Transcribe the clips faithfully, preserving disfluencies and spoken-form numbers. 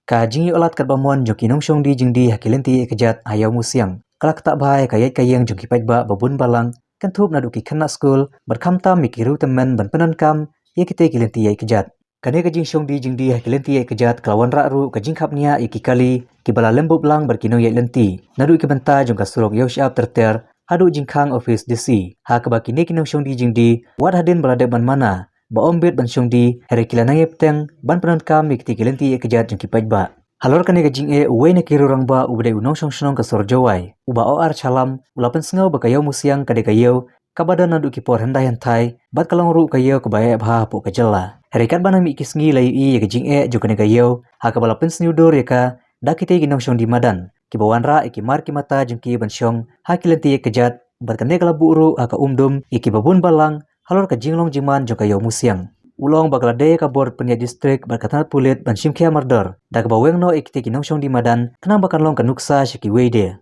Ka jingïoh lad katba mon jong ki nongshong die jingdie ha ki lynti ïaid kjat ha Ïew Musiang ka la ktah bha ïa ka ïaid ka ïeng jong ki paidbah ba bun balang, kynthup naduh ki khynnah skul bad khamtam ïa ki riew tymmen ban pyndonkam ïa kitei ki lynti ïaid kjat. Kane ka jingshong die jingdie ha ki lynti ïaid kjat ka la wanrah ruh ka jingkhapngiah ïa ki kali kiba la lem bup lang bad ki nongïaid lynti naduh ki bynta jong ka surok Ïew Shyiap Ter Ter haduh jingkhang office D C, ha kaba kine ki nongshong die jingdie wat hadien ba la dep ban mana ba ym bit ban shong die, hynrei ki la nang ïai bteng ban pyndonkam ïa kitei ki lynti ïaid kjat jong ki paidbah. Halor kane ka jingeh, uwei na ki riew rangbah uba dei u nongshong shnong ka sor Jowai, u Bah O R Shallam, u la pynsngew ba ka Ïew Musiang ka dei ka ïew kaba don naduh ki por hyndai hynthai bad ka long ruh ka ïew kaba eh bha hapoh ka jylla. Hynrei katba nang mih ki sngi la ïohi ïa ka jingeh jong kane ka ïew, ha kaba la pynsniew dur ïa ka da kitei ki nongshong die madan kiba wanrah ïa ki mar ki mata jong ki ban shong ha ki lynti ïaid kjat, bad kane ka la buh ruh ha ka umdum ïa kiba bun balang halor ka jinglong jingman jong ka Ïew Musiang. U la ong ba ka la dei ïa ka bor pynïaid district bad ka tnat pulit ban shim khia mardor da kaba weng noh ïa kitei ki nongshong die madan khnang ba kan long ka nuksa sha kiwei de.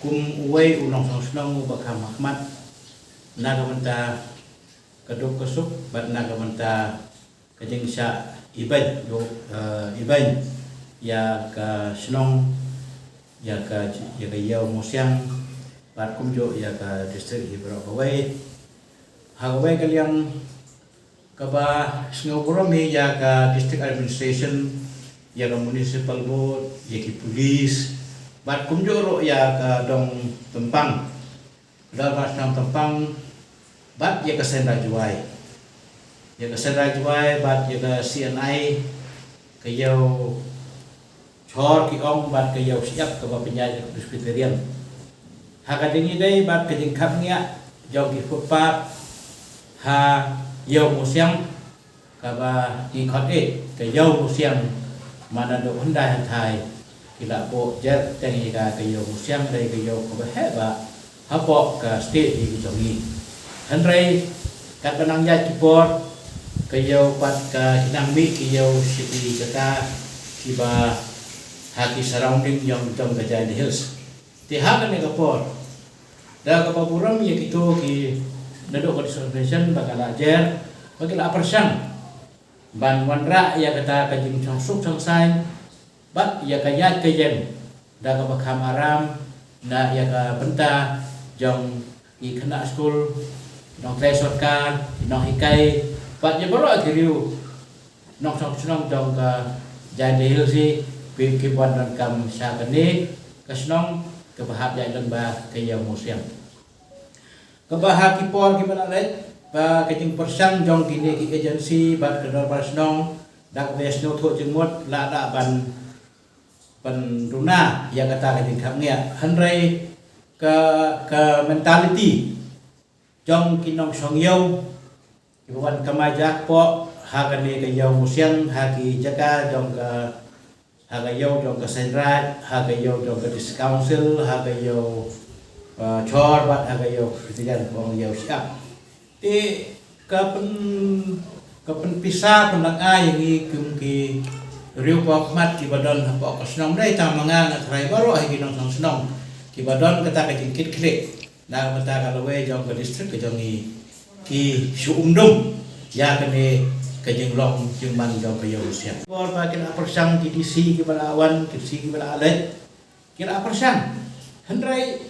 Kum uwei u nongshong shnong uba kham ha khmat na ka bynta ka duk ka suk bad na ka bynta ka jingshah ibeiñ, duk, eh, ibeiñ ïa ka shnong, ïa ka, ïa ka Ïew Musiang bad kumjuh ïa ka district hi baroh kawei. Ha kawei ka liang kaba sngewburom hi ïa ka district administration, ïa ka municipal board, ïa ki police bad kumjuh ruh ïa ka dong Tympang, ka Dorbar Shnong Tympang bad ïa ka Seiñ Raij Jowai, ïa ka Seiñ Raij Jowai bad ïa ka C N I, ka Ïew Shor ki ong bad ka Ïew Shyiap kaba pynïaid ïa ka Presbyterian. Ha ka jingïadei bad ka jingkhapngiah jong ki footpath ha Ïew Musiang kaba ngi khot ïa ka Ïew Musiang, man naduh hyndai hynthai ki la buh jer bteng ïa ka, ka Ïew Musiang dei ka ïew kaba heh bha hapoh ka state hi ka jong ngi. Hynrei katba nang ïaid ki por, ka ïew pat ka nang mih ki ïew sha ki jaka kiba ha ki surrounding jong, jong ka Jaintia Hills. Te ha kane ka por, da kaba burom ïa kito ki naduh ka district administration ba ka la jer, ba ki la pyrshang ban wanrah ïa kata ka jingshong suk shong saiñ bad ïa ka ïaid ka ïeng da kaba kham aram na ïa ka bynta jong ki khynnah skul, ki nongtrei sorkar, ki nonghikai bad ïa baroh ki riew nongshong shnong jong ka Jaintia Hills hi, ki, ki ban donkam sha kane ka shnong kaba hap ïaid lyngba ka Ïew Musiang. Kaba ha ki por kiba la leit, ba ka jingpyrshang jong kine ki agency bad ka dorbar shnong da kaba ïasngewthuh jingmut la lah ban, ban duna ïa kata ka jingkhapngiah. Hynrei ka, ka mentality jong ki nongshong ïew kiba wan kamai jakpoh ha kane ka Ïew Musiang, ha ki jaka jong ka, ha ka ïew jong ka Seiñ Raij, ha ka ïew jong ka District Council, ha ka Ïew, eh, Shor bad ha ka Ïew Presbyterian, ka ong Ïew Shyiap. Te ka pyn, ka pynpisa pynlong ai ïa ngi kum ki riew paw khmat kiba don hapoh ka shnong. Dei tang ma nga, nga tharai baroh hi ki nongshong shnong kiba don kata ka jingkitkhlieh na ka bynta ka lawei jong ka district ka jong ngi, ki shu umdum ïa kane ka jinglong jingman jong ka Ïew Musiang. Por ba ki la pyrshang ki D C kiba la wan, ki D C kiba la leit, ki la pyrshang. Hynrei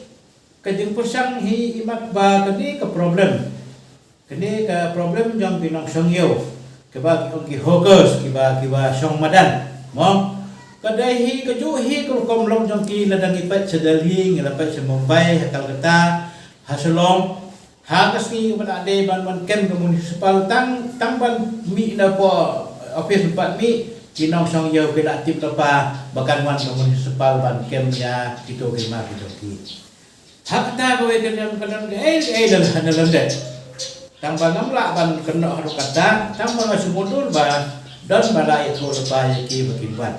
ka jingpyrshang hi imat ba kane ka problem, kane ka problem jong ki nongshong ïew, kiba ki ong ki hawkers, kiba, kiba shong madan, mo. Ka dei hi kajuh hi ka rukom long jong ki, lada ngi peit sha Delhi, ngi la peit sha Mumbai, ha Kolkata, ha Shillong, ha ka sngi ba la dei ban wan kem ka municipal, tang, tang ban mih na poh office, ban mih ki nongshong ïew ki la tip lypa ba kan wan ka municipal ban kem ïa kito ki mar ki jong ki. Ha kata kawei ka niam ka don kaei kaei da la, da la lyndet. Tang ba ngam lah ban kynnoh ruh kata, tang ba nga shu mutdur ba don ba la ïathuh lypa ïa ki ba kin wan.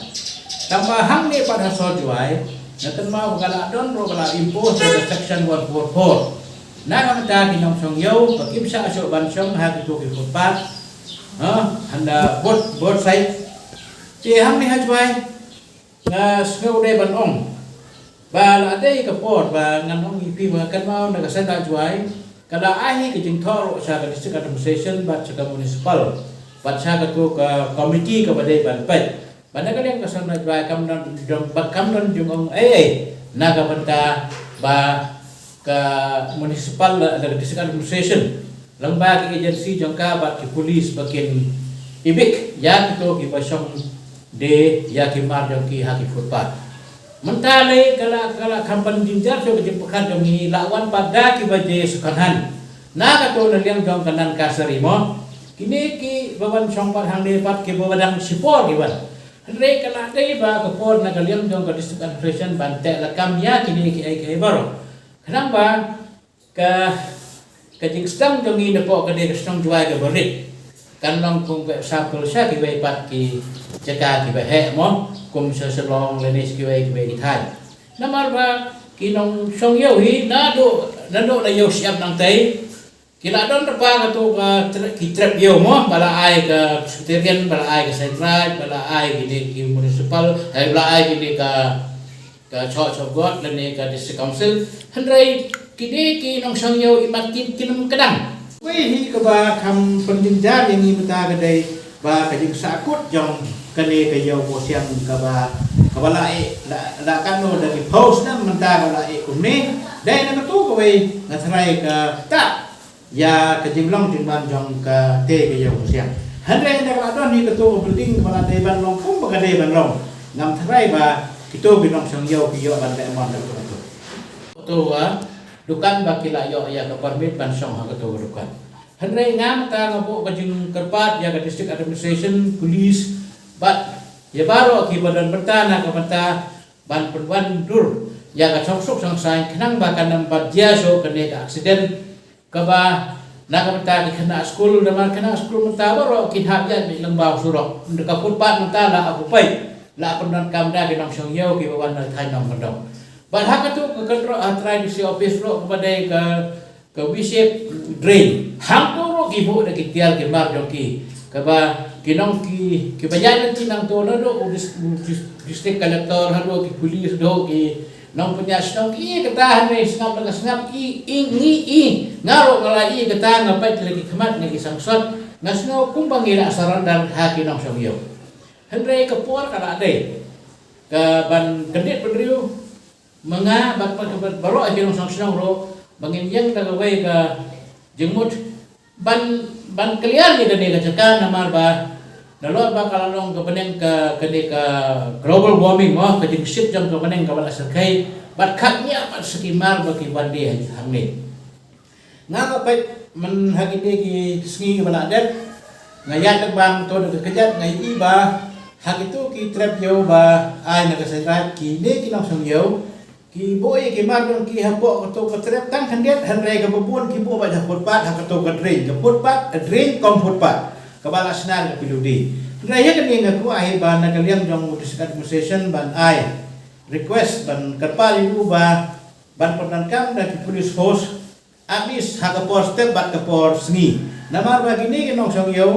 Tang ba hangne pat ha sor Jowai, nga kynmaw ba ka la don ruh, ka la impose da ka section one four four. Na ka bynta ki nongshong ïew ba kim shah shuh ban shong ha kito ki footpath, ha, hynda both, both side. Te hangne ha Jowai nga sngew dei ban ong ba la dei ka por ba ngan ong ïa phi ba kynmaw na ka Seiñ Raij Jowai, Ka la ai hi ka jingthoh ruh sha ka district administration bad sha ka municipal bad sha katu ka committee kaba dei ban peit. Bad na ka liang ka Shnong Jwai kam don jong, bad kam don jong ei ei na ka bynta ba ka municipal, la ka district administration lyngba ki agency jong ka bad ki police ba kin evict ïa kito kiba shong die ïa ki mar jong ki ha ki footpath. Mynta lei ka la, ka la kham pynjynjar shuh ka jingpyrkhat jong ngi, la wan pat da kiba die second hand. Na kato na liang jong ka Nankasari mo, kine kiba wan shong pat hangne pat kiba dang shipor ki wan. Hynrei ka la dei ba ka por na ka liang jong ka district administration ban teh lakam ïa kine kiei kiei baroh. Khnang ba ka, ka jingsdang jong ngi napoh kane ka Shnong Jwai kaba rit kan long kum ka example sha kiwei pat ki jaka kiba heh mo, kum sha Shillong lane sha kiwei kiwei ki thaiñ. Namar ba ki nongshong ïew hi naduh, naduh la ïew shyiap nangtei ki la don tang ba katu ka tre-, ki trep ïew mo, ba la ai ka Presbyterian, ba la ai ka Saint Raj, ba la ai kine ki municipal, eh, ba la ai kine ka, ka Church of God lane ka District Council. Hynrei kine ki nongshong ïew imat kin, kin ym kdang. Wei hi kaba kham pynjynjar ïa ngi mynta ka dei ba ka jingsahkut jong kane ka Ïew Musiang kaba, kaba la ïeh, la, la katno da ki phew snem mynta ka la ïeh kumne. Dei na katu kawei nga tharai ka ktah ïa ka jinglong jingman jong kata ka Ïew Musiang. Hynrei ynda ka la don hi katu ka building kaba la dei ban long kumba ka dei ban long, ngam tharai ba kito ki nongshong ïew ki ïoh ban leh mon da katu. Katu ka dukan ba ki la ïoh ïa ka permit ban shong ha katu ka dukan. Hynrei nga mynta nga buh ka jingkyrpad ïa ka district administration, police bad ïa baroh kiba don bynta na ka bynta ban pynwandur ïa ka shongsuk shongsaiñ khnang ba kan ym pat jia shuh kane ka accident kaba na ka bynta ki khynnah skul, namar khynnah skul mynta baroh kin hap ïaid beit lyngba u surok. Ynda ka footpath mynta la ap u peit, la pyndonkam da ki nongshong ïew kiba wan na thaiñ nongkyndong. Bad ha katu ka kynroh ha trai D C office ruh kaba dei ka, ka V-shape drain, hangto ruh ki buh da ki tiar ki mar jong ki, kaba ki nong ki, kiba ïaid lynti nangto naduh u dis-, u dis-, district collector haduh ki police haduh ki nongpynïaid shnong ki ïa kata. Hynrei sngap la nga sngap, i, i, ngi i, nga ruh nga la i kata, nga peit la ki khmat na ki sangsot, nga sngew kumba ngi la surrender ha ki nongshong ïew. Hynrei ka por ka la dei ka ban kyndit bynriew ma nga bad, bad, bad baroh ki nongshong shnong ruh ba ngin ïeng da kawei ka jingmut ban, ban clear ïa kane ka jaka, namar ba nalor ba ka la long ka bneng ka, kane ka global warming mo, ka jingshit jong ka bneng kaba la syrkhei bad khapngiah bad sa ki mar ba ki wan die hangne. Nga nga peit myn ha kine ki sngi kiba la dep, nga ïaid lyngba to da ka kjat, nga ïohi ba ha kito ki trep ïew ba ai na ka Saint Raj, kine ki nongshong ïew ki buh ïa ki mar jong ki hapoh kato ka trep tang khyndiat, hynrei kaba bun ki buh beit ha footpath, ha kato ka drain, ka footpath, ka drain kum footpath kaba la shna da ka P W D. Hynrei ïa kane nga kwah hi ba na ka liang jong u district administration ban ai request, ban kyrpad ïa u ba ban pyndonkam da ki police force at least ha ka por step bad ka por sngi. Namar ba kine ki nongshong ïew,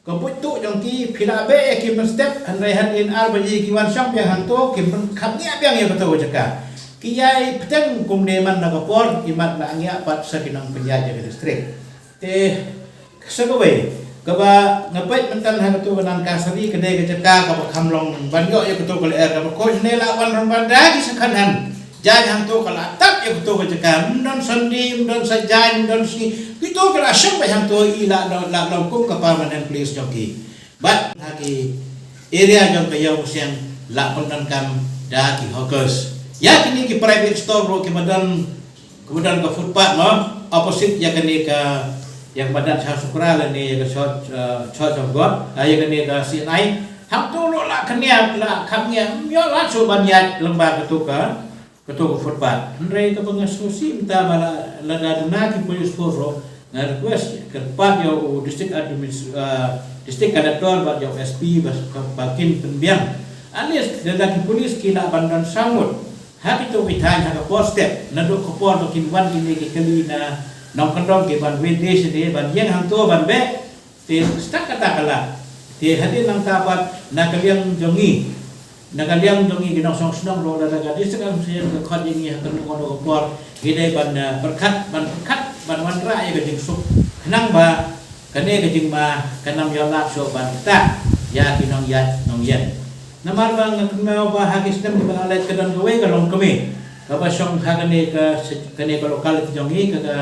ka buit tuh jong ki, phi la beh ïa ki mynstep, hynrei hadien ar baje ki wan shong biang hangto, ki pynkhapngiah biang ïa kato ka jaka. Ki ïai bteng kumne man la ka por, imat la ngiah pat sa ki nongpynïaid ïa ka district. Te sa kawei kaba nga peit mynta ha kato ka Nankasari, ka dei ka jaka kaba kham long ban ïoh ïa kato ka lyer kaba khuid, ne la wan rangbah da ki second hand. Jaiñ hangto ka la tap ïa kato ka jaka, ym don Sunday, ym don Saitjaiñ, ym don sngi, kito ki la shong beit hangto, i la, la, la long kum ka permanent place jong ki. Bad ha ki area jong ka Ïew Musiang la pyndonkam da ki hawkers. Ïa kine ki private store ruh kiba don, kiba don ka footpath mo, opposite ïa kane ka, ïa ka Madan Shah Sukra lane ïa ka Church, eh, Church of God, eh, ïa kane ka C N I. Hangto ruh la khapngiah, la khapngiah, ym ïoh lad shuh ban ïaid lyngba kato ka, kato ka footpath. Hynrei kaba nga sngewsih mynta ba la, lada duna ki police force ruh, nga request kyrpad ïa u district adminis-, ah, district collector bad ïa u S P ba, ba kin pynbiang. At least lada ki police ki lah ban don saw ngut ha kito ki thaiñ ha ka por step, naduh ka por ba kin wan kine ki kali na nongkyndong ki ban witness ne ban ïeng hangto ban beh. Te stad kata ka lad. Te hadien nangta pat na ka liang jong ngi, na ka liang jong ngi ki nongshong shnong ruh, lada ka district administration ka khot ïa ngi ha kano kano ka por, ngi dei ban, eh, pyrkhat, ban pyrkhat ban wanrah ïa ka jingsuk, khnang ba kane ka jingma kan ym ïalap shuh ban ktah ïa ki nongïaid nongïeng. Namar ba nga kynmaw ba ha ki snem kiba la leit ka don kawei ka longkmie kaba shong ha kane ka, kane ka locality jong ngi, ka, ka,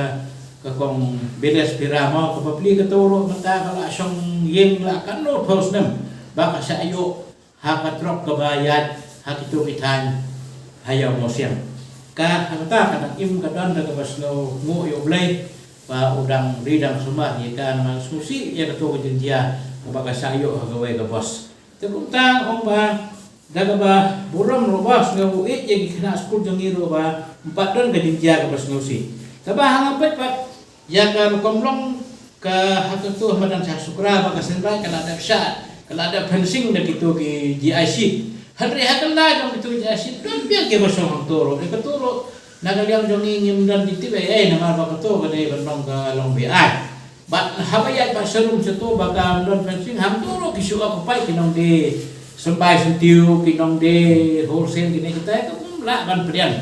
ka Kong Biles Pira mo, kaba plie kato ruh mynta ka la shong ïing la katno phew snem ba ka shah ïoh ha ka trok kaba ïaid ha kito ki thaiñ ha Ïew Mawsiang. Ka, ha kata ka dang im ka don da kaba sngewnguh ïa U Blei ba u dang ri dang sumar ïa ka, namar sngewsih ïa kato ka jingjia kaba ka shah ïoh ha kawei ka bos. Te kumta ong ba da kaba burom ruh ba sngew ïeit ïa ki khynnah skul jong ngi ruh ba ym pat don ka jingjia kaba sngewsih. Te ba ha nga peit pat ïa ka rukom long ka ha kato ha madan Shahshukra ba ka Seiñ Raij ka la dep shah, ka la dep fencing da kito ki G I C. Hynrei ha kyllai jong kito ki G I C don biang kiba shong hangto ruh. Ïa kato ruh na ka liang jong ngi ngim don tip ei ei, namar ba kato ka dei ban long ka long beaiñ. Bad haba ïaid bad sharum shato ba ka don fencing, hangto ruh ki shu occupy ki nongdie symbai syntiew, ki nongdie wholesale, kine kita ka kum lah ban pdiang.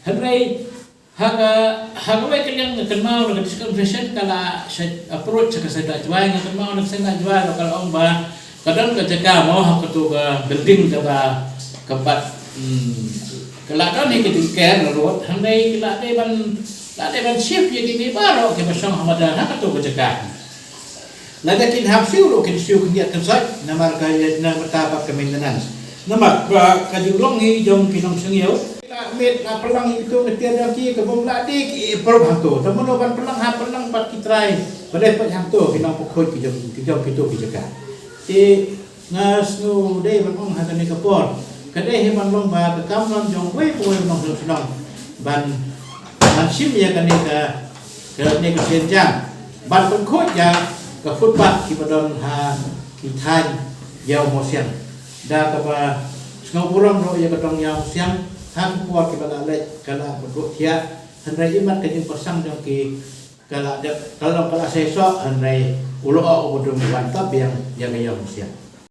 Hynrei ha ka, ha kawei ka liang nga kynmaw na ka District Administration ka la shah approach sha ka Seiñ Raij Jowai, nga kynmaw na ka Seiñ Raij Jowai ruh ka la ong ba ka don ka jaka mo ha kato ka building kaba, ka pat, hmm, ka la don hi ka jingker la rud, hynrei ka la dei ban, la dei ban shift ïa kine baroh kiba shong ha madan ha kato ka jaka. Lada kin hap siew ruh kin siew khyndiat khynsoit namar ka ïa na bynta bad ka maintenance. Namar ba ka jinglong hi jong ki nongsynñiew. La miet la pynlong ïa kito ki tiar jong ki ka bym lah dei ki approve hangto. Te mano ban pynlong, hap pynlong pat ki trai ba dei pat hangto ki nongpynkhuid ki jong, ki jong kito ki jaka. Te nga sngew dei ban ong ha kane ka por ka dei hi ban long ba ka kam long jong uwei pa uwei u nongshong shnong ban, ban shim ïa kane ka, kane ka sienjam ban pynkhuid ïa ka footpath kiba don ha ki thaiñ Ïew Mawsiang. Da kaba sngewburom ruh ïa ka dong Ïew Mawsiang ha ki por kiba la leit ka la pynduh thiah, hynrei imat ka jingpyrsang jong ki ka la dep, ka la, ka la seisoh, hynrei u lyoh u ba dum u wan tap biang ïa ka Ïew Mawsiang.